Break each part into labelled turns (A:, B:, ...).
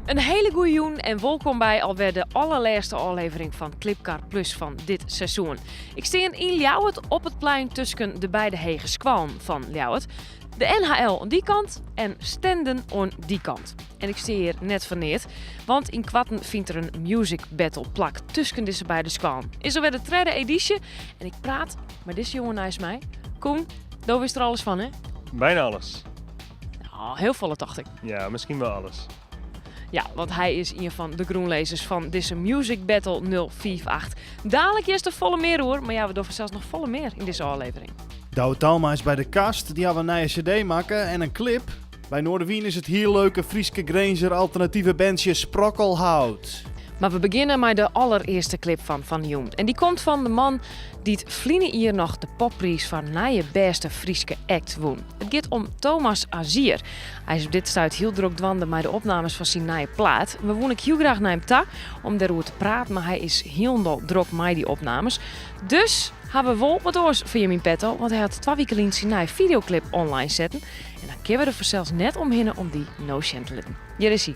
A: In hele goede jûn en wolkom by alwer de allerlêste ôflevering fan Klipkar Plus fan dit seizoen. Ik stean yn Ljouwert op it plein tusken de beide hegeskoallen fan Ljouwert. De NHL oan dy kant en Stenden oan dy kant. En ik stean hjir net foar neat, want ynkoarten fynt der in music battle plak tusken dizze beide skoallen. Is alwer de tredde edysje en ik praat mei dizze jonge neist my. Koen, do wist der alles fan, hè?
B: Bijna alles.
A: Nou, hiel folle tocht ik.
B: Ja, miskien wol alles.
A: Ja, want hy is ien fan de grûnlizzers fan dizze Music Battle 058. Dalik hearst der folle mear oer, mar ja, we dogge fansels noch folle mear yn dizze ôflevering.
C: Douwe Talma is by De Kast, dy hawwe in nije CD makke en in klip. By Noardewyn is it hiel leuke Fryske Grinzer alternative bandsje Sprokkelhout.
A: Mar we begjinne mei de allerearste klip fan fan jûn. En dy komt fan de man dy't ferline jier noch de poppriis foar nije bêste Fryske act wûn. It giet om Thomas Azier. Hy is op dit stuit hiel drok dwaande mei de opnames fan syn nije plaat. We woene ek hiel graach nei him ta om dêroer te praten, mar hy is hielendal drok mei dy opnames. Dus hawwe we wol wat oars foar jim yn petto, want hy hat twa wike lyn syn nije fideoklip online setten. En dan kinne we der fansels net omhinne om dy no sjen te litten. Hjir is hy.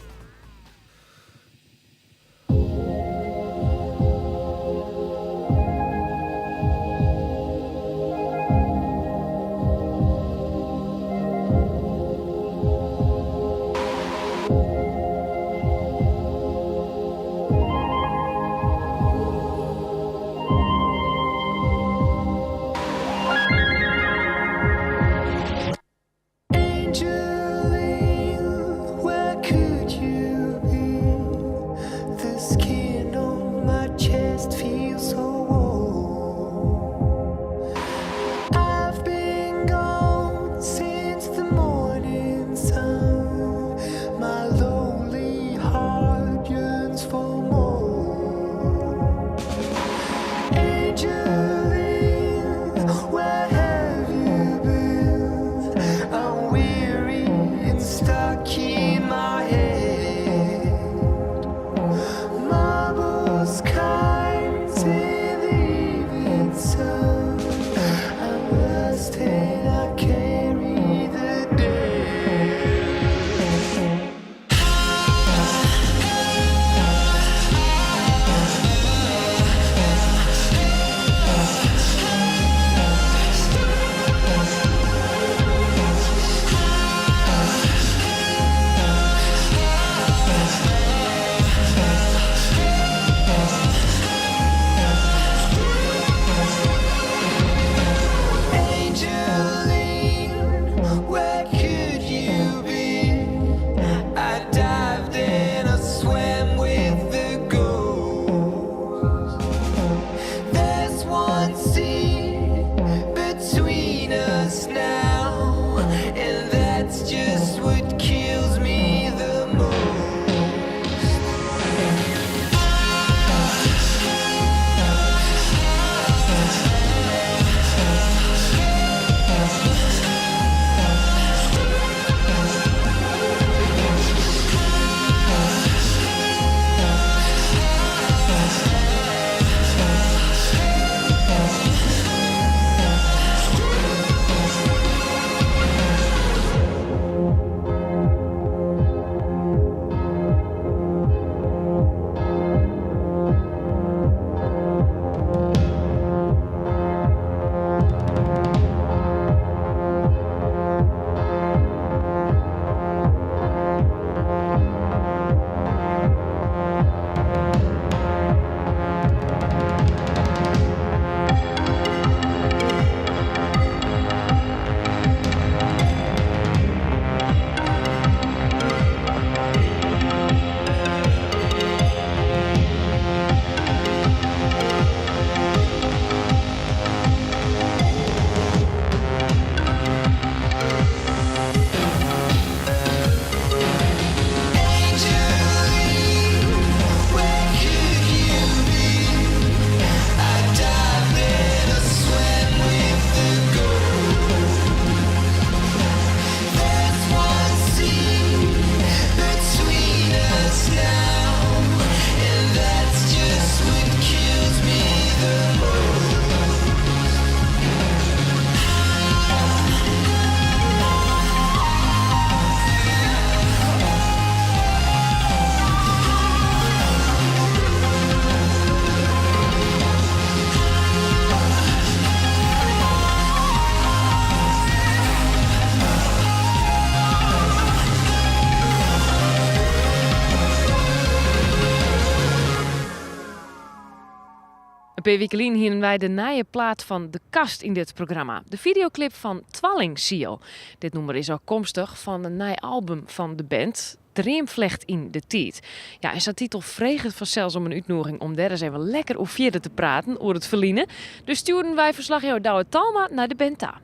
A: In pear wike lyn hienen wy de nije plaat fan De Kast yn dit programma. De fideoklip fan Twallingsiel. Dit nûmer is ôfkomstich fan in nij album fan de band, Dreamflecht yn de tiid. Ja, en sa'n titel freget fansels om in útnoeging om dêr ris even lekker oer fierder te praten oer it ferline. Dus stjoerden wy ferslachjouwer Douwe Talma nei de band ta.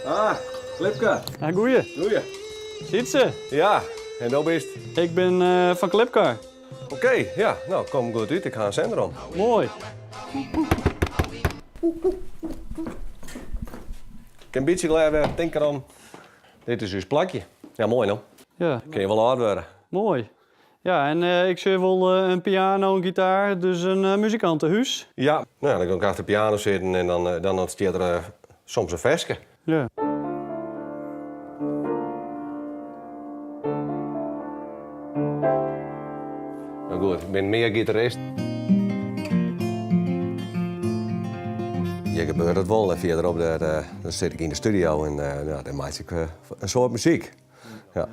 D: Ah, Klipkar.
E: Ja, goeie.
D: Goeie.
E: Sytse.
D: Ja, en do bist?
E: Ik bin fan Klipkar.
D: Oké, ja, no, kom goed út. Ik ha in sender om.
E: Moai.
D: Kin in bytsje glêd wer, tink derom. Dit is ús plakje. Ja, moai no.
E: Ja.
D: Kin je wol âld wurde.
E: Moai. Ja, en ik sjoch wol in piano, in gitaar, dus in muzikantehûs.
D: Ja, no, dan gean ik achter de piano sitten en dan, dan ûntstiet der soms in ferske.
E: Ja.
D: No goed, ik bin mear gitarist. Hjir gebeurt it wol en fierderop dêr, dan sit ik yn de studio en ja, dêr meitsje ik in soad muzyk. Ja.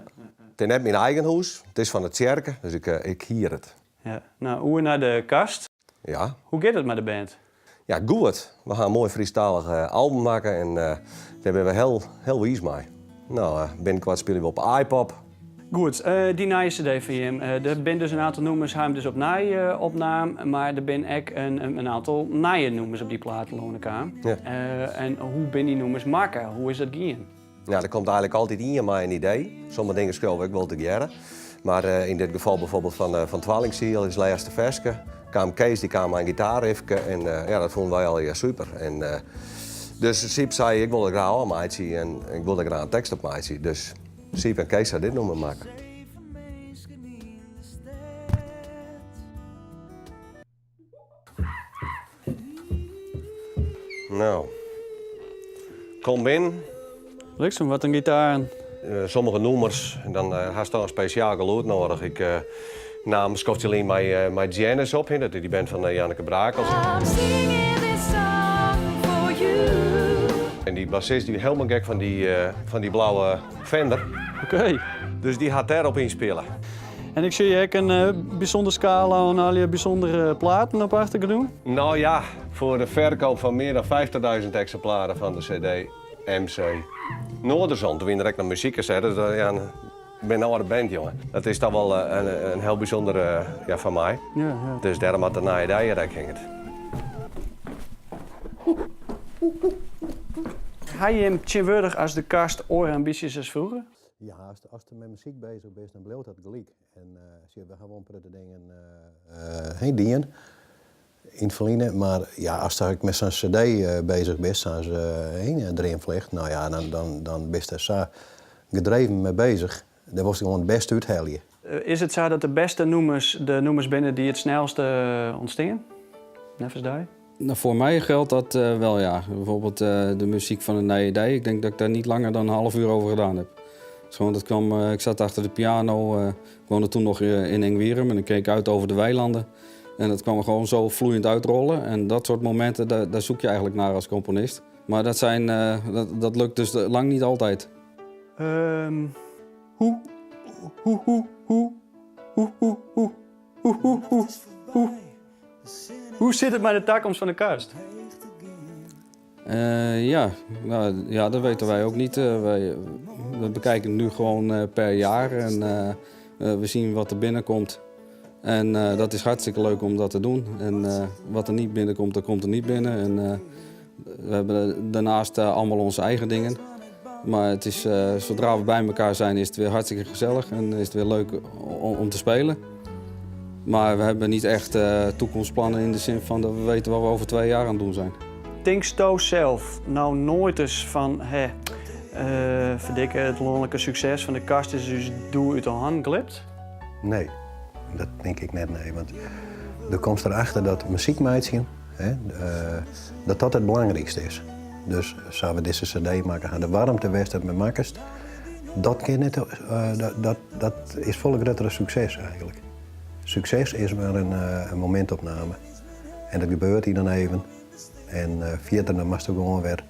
D: It is net myn eigen hûs, it is fan de tsjerke, dus ik, ik hier it.
E: Ja. No, oer nei de kast.
D: Ja.
E: Hoe giet it mei de band?
D: Ja, goed. We ha in moai Frysktalich album makke en dêr binne we hiel, hiel wiis mei. No, binnenkoart spylje we op Aaipop.
E: Goed, dy nije CD fan jim. Der binne dus in aantal nûmers ha jim dus opnij opnaam, mar der binne ek in aantal nije nûmers op dy plaat telâne kaam.
D: Ja.
E: En hoe binne dy nûmers makke? Hoe is dat gien?
D: Ja, der komt eigenlik altyd ien mei in idee. Sommige dingen skriuwe we ek wol tegearre. Mar yn dit gefal bijvoorbeeld fan Twallingsiel, ús lêste ferske, kaam Kees, dy kaam mei in gitaarrifke en ja, dat fûnen wy allegear super. En dus Syb sei, ik wol it graach ôfmeitsje en ik wol der graach in tekst op meitsje. Dus Syb en Kees ha dit nûmer makke. No, kom binnen.
E: Bliksem, wat in gitaren.
D: Sommige nûmers, dan hast toch in spesjaal gelûd noadich. Ik naam in skoftsje lyn mei Janice op, dat is dy band fan Janneke Brakels. En dy bassist die helemaal gek fan dy blauwe Fender.
E: Oké.
D: Dus dy hat dêrop ynspile.
E: En ik sjoch ek in bysûnder skala oan allegear bysûndere platen op achtergrûn.
D: No ja, foar de ferkeap fan mear dan 50.000 eksimplaren fan de CD MC Noorderzon. Toen wiene der ek noch muzykkassettes, dus ja, ik bin in âlde band, jonge. Dat is toch wol in hiel bysûnder ja, foar my.
E: Ja, ja.
D: Dus dêrom moat de nije dei hjir ek hinget.
E: Ha jim tsjintwurdich as de kast oare ambysjes as froeger?
F: Ja, ast mei muzyk bezich bist, dan bliuwt dat gelyk. En sjoch, we ha wol in protte dingen heen dien yn it ferline, mar ja, ast ek mei sa'n CD bezich bist, sa as heen Dreamflecht, no ja, dan, dan bist der sa gedreven mei bezich. Dêr wolst gewoan it bêste úthelje.
E: Is it sa dat de bêste nûmers de nûmers binne dy't it snelste ûntstean, neffens dy?
G: Nou, voor mij geldt dat wel, ja. Bijvoorbeeld de muziek van de Nije Dei. Ik denk dat ik daar niet langer dan een half uur over gedaan heb. Dus gewoon, dat kwam, ik zat achter de piano, ik woonde toen nog in Engwierum en ik keek uit over de weilanden. En dat kwam er gewoon zo vloeiend uitrollen. En dat soort momenten, daar zoek je eigenlijk naar als componist. Maar dat lukt dus lang niet altijd.
E: Hoe, hoe, hoe, hoe, hoe, hoe, hoe, hoe, hoe, hoe, hoe. Hoe sit it mei de takomst fan de kast?
G: Ja, nou, ja, dat weten wij ook niet. We bekijken het nu gewoon per jaar en we zien wat er binnenkomt. En dat is hartstikke leuk om dat te doen. En wat er niet binnenkomt, dat komt er niet binnen. En we hebben daarnaast allemaal onze eigen dingen. Maar zodra we bij elkaar zijn, is het weer hartstikke gezellig en is het weer leuk om te spelen. Maar we hebben niet echt toekomstplannen in de zin van dat we weten wat we over 2 jaar aan het doen zijn.
E: Tinksto sels no noait ris fan, hè, ferdikke, it lanlike sukses fan de kast is ús doe út de hân glipt?
F: Nee, dat tink ik net, nee. Want do komst derachter dat muzyk meitsjen, hè, dat dat it belangrykste is. Dus sa we dizze CD makke ha, de waarmte wêr'tst dat mei makkest, dat kin net, dat, dat is folle gruttere sukses eigenlik. Sukses is mar in momintopname. En dat gebeurt yn in even. En fierder dan moatst gewoan wer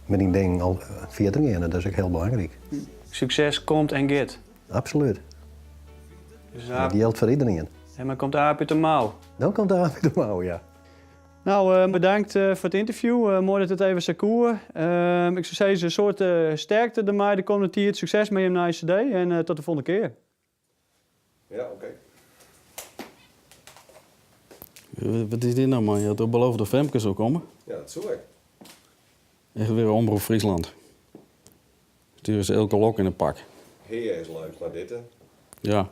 F: mei dyn dingen al fierder gean. En dat is ek hiel belangryk.
E: Sukses komt en giet.
F: Absolút.
E: Dus
F: Dat jildt foar iderien.
E: En dan komt de aap út de mouw.
F: Dan komt de aap út de mouw, ja.
E: Nou, bedankt foar it ynterview. Moai dat it even sa koe. Ik soe sizze, in soad sterkte dermei de kommende tiid. Sukses mei jim nije CD en tot de folgjende kear.
D: Ja, oké.
G: Wat is dit nou man? Je had toch beloofd dat Femke zou komen?
D: Ja, dat soe ik.
G: Echt weer Omroep Friesland. Sturen ze Eelke Lok in een pak.
D: Heer is leuk, maar dit...
G: Ja,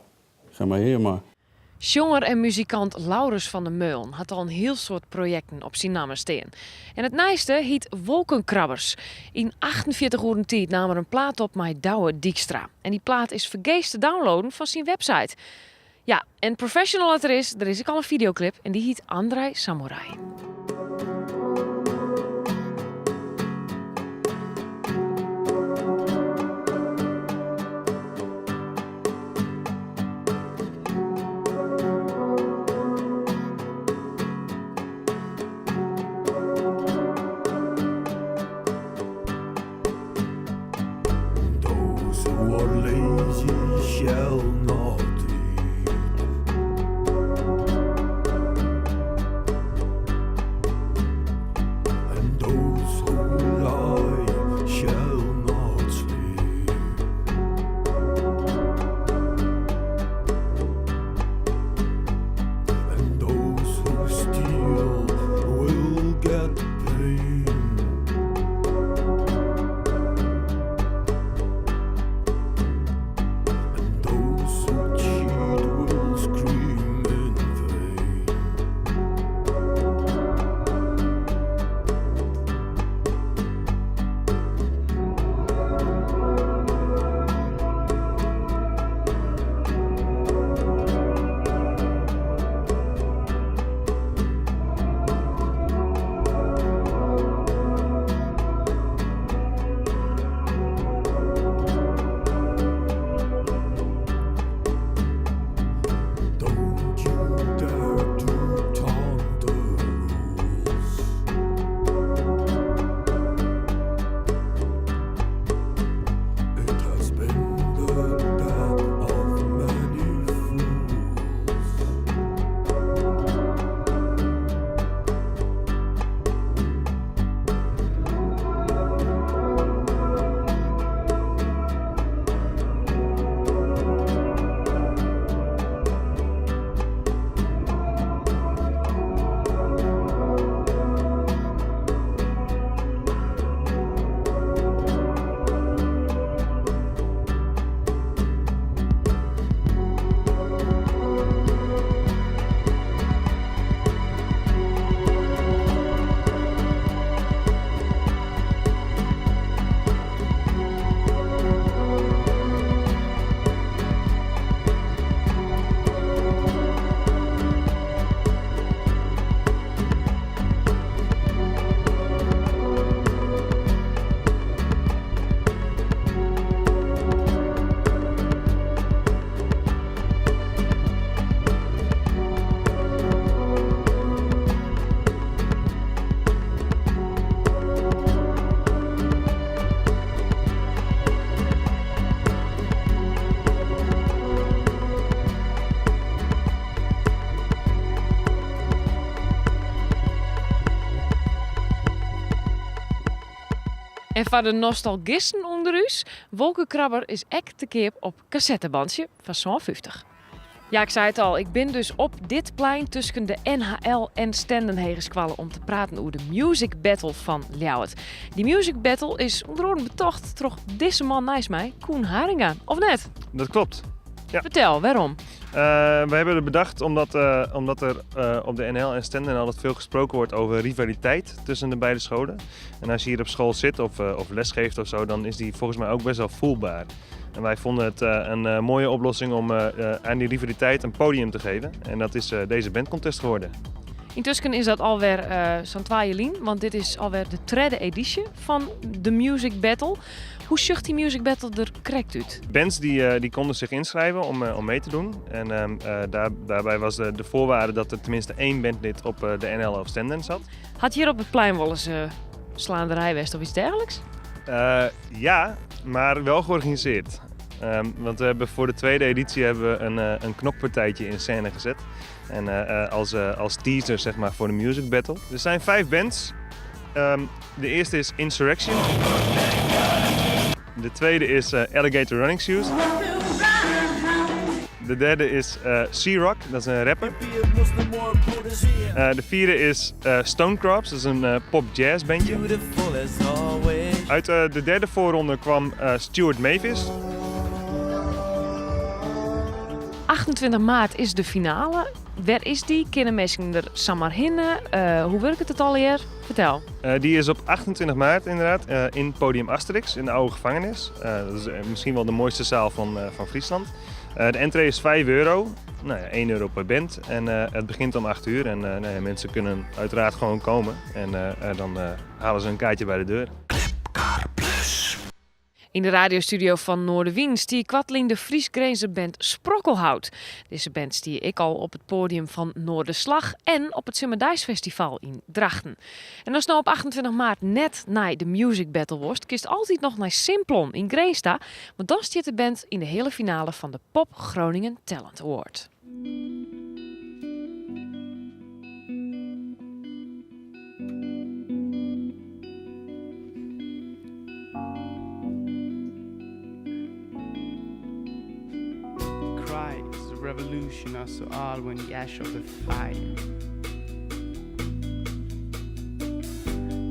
G: ga maar hier maar.
A: Sjonger en muzikant Laurens van der Meulen hat al in hiel soad projekten op syn namme stean. En it nijste hyt Wolkenkrabbers. Yn 48 oeren tiid naam er in plaat op mei Douwe Dykstra. En dy plaat is fergees te downloaden fan syn website. Ja, en professional at er is, der is ek al in fideoklip en dy hyt Andrei Samurai.
H: Those who are lazy shall not eat. And those who lie shall not sleep. And those who steal will get pain. And those who cheat will scream in vain. Don't you dare to taunt the rules. It has been the death of many fools.
A: En foar de nostalgisten ûnder ús, Wolkenkrabber is ek te keap op kassettebantsje foar 57. Ja, ik sei it al, ik bin dus op dit plein tusken de NHL en Stenden Hegeskoalle om te praten oer de Music Battle fan Ljouwert. Dy Music Battle is ûnder oaren betocht troch dizze man neist my, Koen Haringa. Of net?
B: Dat klopt. Ja.
A: Fertel, wêrom?
B: We hebben het bedacht omdat er op de NHL en Stenden altijd veel gesproken wordt over rivaliteit tussen de beide scholen. En als je hier op school zit of lesgeeft of zo, dan is die volgens mij ook best wel voelbaar. En wij vonden het een mooie oplossing om aan die rivaliteit een podium te geven. En dat is deze bandcontest geworden.
A: Yntusken is dat alwer sa'n twa jier lyn, want dit is alwer de tredde edysje fan de Music Battle. Hoe sjocht dy Music Battle der krekt út?
B: Bands die konden zich inschrijven om mee te doen. En daarbij was de voorwaarde dat er tenminste één bandlid op de NHL of Stenden zat.
A: Hat hjir op it plein wolris slaanderij west of iets dergelijks?
B: Ja, maar wel georganiseerd. Want we hebben voor de tweede editie hebben we een knokpartijtje in scène gezet. En als teaser zeg maar, voor de Music Battle. Er zijn 5 bands. De eerste is Insurrection. De tweede is Alligator Running Shoes. De derde is C-Rock, dat is een rapper. De vierde is Stone Crops, dat is een pop-jazz bandje. Uit de derde voorronde kwam Stuart Mavis.
A: 28 maart is de finale. Waar is die? Kennen mensen er samar hinnen? Hoe werkt het al hier? Vertel.
B: Die is op 28 maart inderdaad, in Podium Asterix in de oude gevangenis. Dat is misschien wel de mooiste zaal van Friesland. De entree is vijf euro, één euro per band. En het begint om 8 uur en mensen kunnen uiteraard gewoon komen. En dan halen ze een kaartje bij de deur.
A: In de radiostudio van Noardewyn stie koartlyn de Fries-Grinzer band Sprokkelhout. Deze band stie ik al op het podium van Noorderslag en op het Simmerdeisfestival in Drachten. En als nou op 28 maart net naar de Music Battle worst, kist altijd nog naar Simplon in Grins ta, want dan zit de band in de hele finale van de Pop Groningen Talent Award.
I: Revolution us all when the ash of the fire.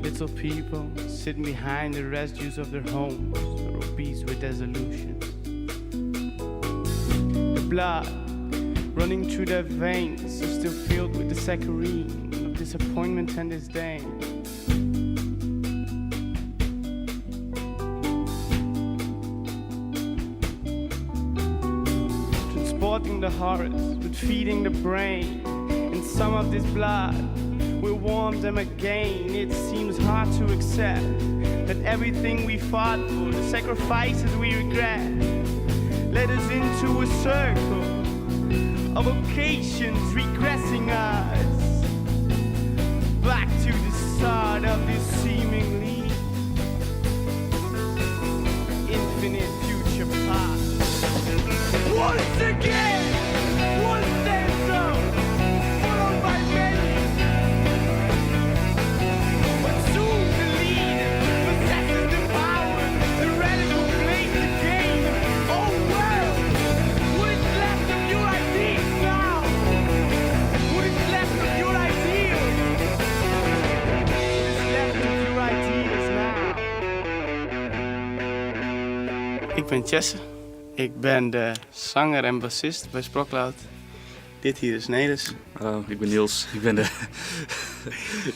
I: Little people sitting behind the residues of their homes are obese with disillusion. The blood running through their veins is still filled with the saccharine of disappointment and disdain. Transporting the horrors, but feeding the brain. And some of this blood will warm them again. It seems hard to accept that everything we fought for, the sacrifices we regret, led us into a circle of occasions regressing us back to the start of this seemingly infinite future past. Once again, one stands up, followed by many. But soon the leader possesses the power, the radical plays the game. Oh well, what is left of your ideas now? What is left of your ideas? What is left of your ideas now?
J: Ik ben Jesse. Ik ben de zanger en bassist bij Sprokkelhout. Dit hier is Nelis.
K: Oh, ik ben Niels. Ik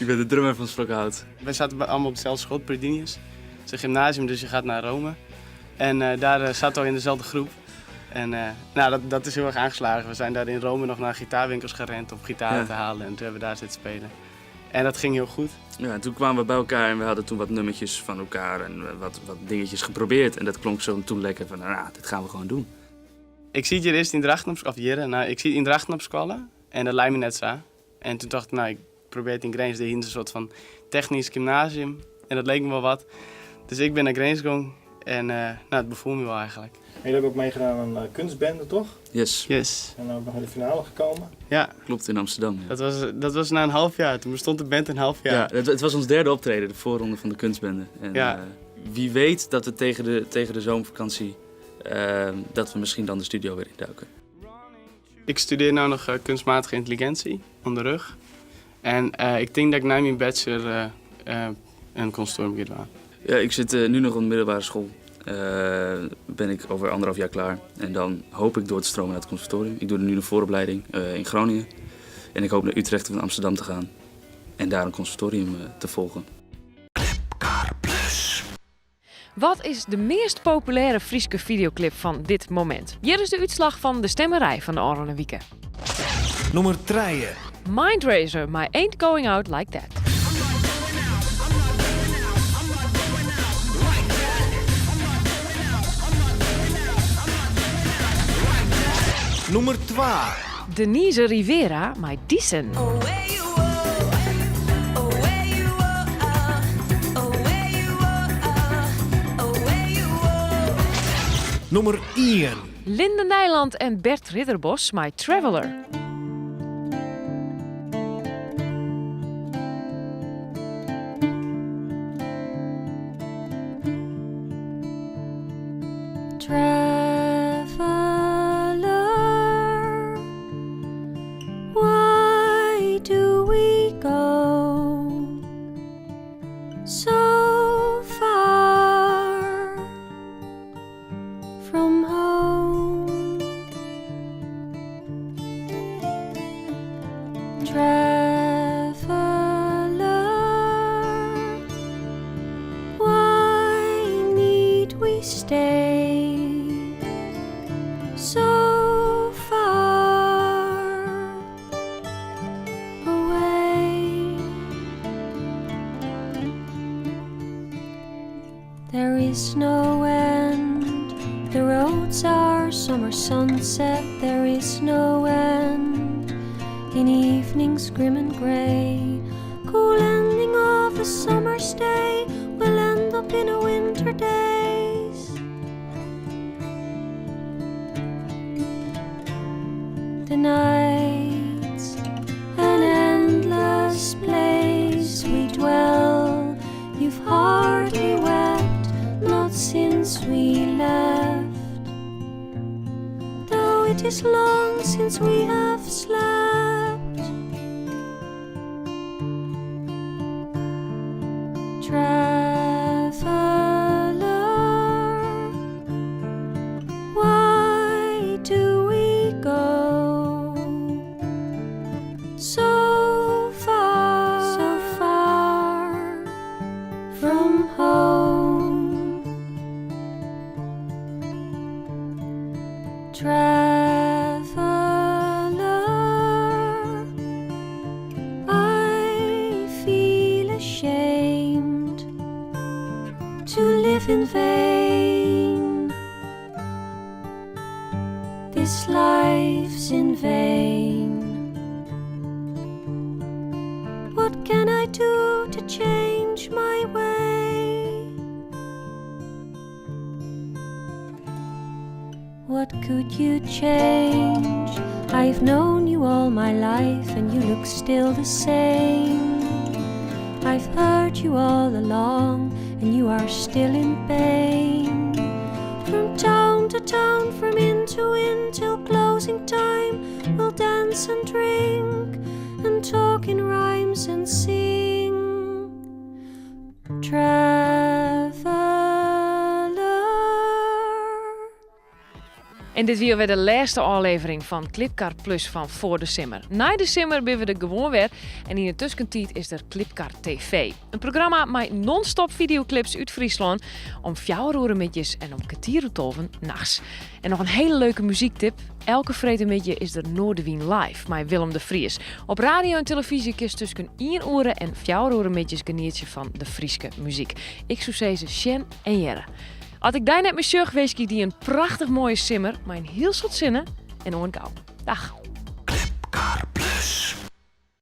K: ben de drummer van Sprokkelhout.
J: Wij zaten allemaal op dezelfde school, Praedinius. Het is een gymnasium, dus je gaat naar Rome. En daar zaten we in dezelfde groep. En dat is heel erg aangeslagen. We zijn daar in Rome nog naar gitaarwinkels gerend om gitaren te halen. En toen hebben we daar zitten spelen. En dat ging heel goed.
K: Ja, en toen kwamen we bij elkaar en we hadden toen wat nummertjes van elkaar en wat dingetjes geprobeerd. En dat klonk zo toen lekker van, nou, dit gaan we gewoon doen.
J: Ik zie het hier eerst in Drachten op of hier, nou, ik zie in Drachten op school en dat lijkt me net zo. En toen dacht ik, ik probeer het in Grins, hier een soort van technisch gymnasium. En dat leek me wel wat. Dus ik ben naar Grins gegaan en het bevoel me wel eigenlijk.
L: En jullie hebben ook meegedaan aan kunstbende, toch?
K: Yes.
J: Yes.
L: En ook nog in de finale gekomen?
J: Ja.
K: Klopt, in Amsterdam. Ja.
J: Dat was na een half jaar. Toen bestond de band een half jaar.
K: Ja, het was ons derde optreden, de voorronde van de kunstbende. En, wie weet dat we tegen de zomervakantie dat we misschien dan de studio weer induiken.
J: Ik studeer nu nog kunstmatige intelligentie onder de rug. En ik denk dat ik na mijn bachelor een conservatorium ga doen.
K: Ja, ik zit nu nog op de middelbare school. Ben ik over anderhalf jaar klaar. En dan hoop ik door te stromen naar het conservatorium. Ik doe nu een vooropleiding in Groningen. En ik hoop naar Utrecht of naar Amsterdam te gaan. En daar een conservatorium te volgen.
A: Wat is de meest populaire Frieske videoclip van dit moment? Hier is de uitslag van de stemmerij van de Oranje Wieken.
H: Nummer 3.
A: Mindrazer, My Ain't Going Out Like That.
H: Nummer 2.
A: Denise Rivera, My Decent.
M: Nûmer ien.
A: Linde Nijland en Bert Ridderbos mei Traveler.
N: Traveler, why do we go so far from home? Traveler, why need we stay so far away? There is no end. The roads are summer sunset. There is no end. In evenings grim and grey, cool ending of a summer's day will end up in a winter days. The night's an endless place we dwell. You've hardly wept, not since we left. Though it is long since we have slept. Traveler, why do we go so far, so far from home? Traveler, I feel ashamed to live in vain. This life's in vain. What can I do to change my way? What could you change? I've known you all my life and you look still the same. I've heard you all along and you are still in pain. From town to town, from inn to inn, till closing time, we'll dance and drink and talk in rhymes and sing. Traveler.
A: En dit wie wer de lêste ôflevering fan Klipkar Plus fan foar de simmer. Nei de simmer binne we der gewoan wer en yn de tuskentiid is der Klipkar TV. In programma mei non-stop fideoklips út Fryslân om fjouwer oere middeis en om kertier oer tolven nachts. En noch in hiele leuke muzyktip. Elke freedtemiddei is der Noardewyn Live mei Willem de Vries. Op radio en telefyzje kinst tusken ien oere en fjouwer oere middeis genietsje fan de Fryske muzyk. Ik soe sizze sjen en hearre. As ik dy net mear sjoch, winskje ik dy in prachtich moaie simmer mei in hiel soad sinne en oant gau. Dag!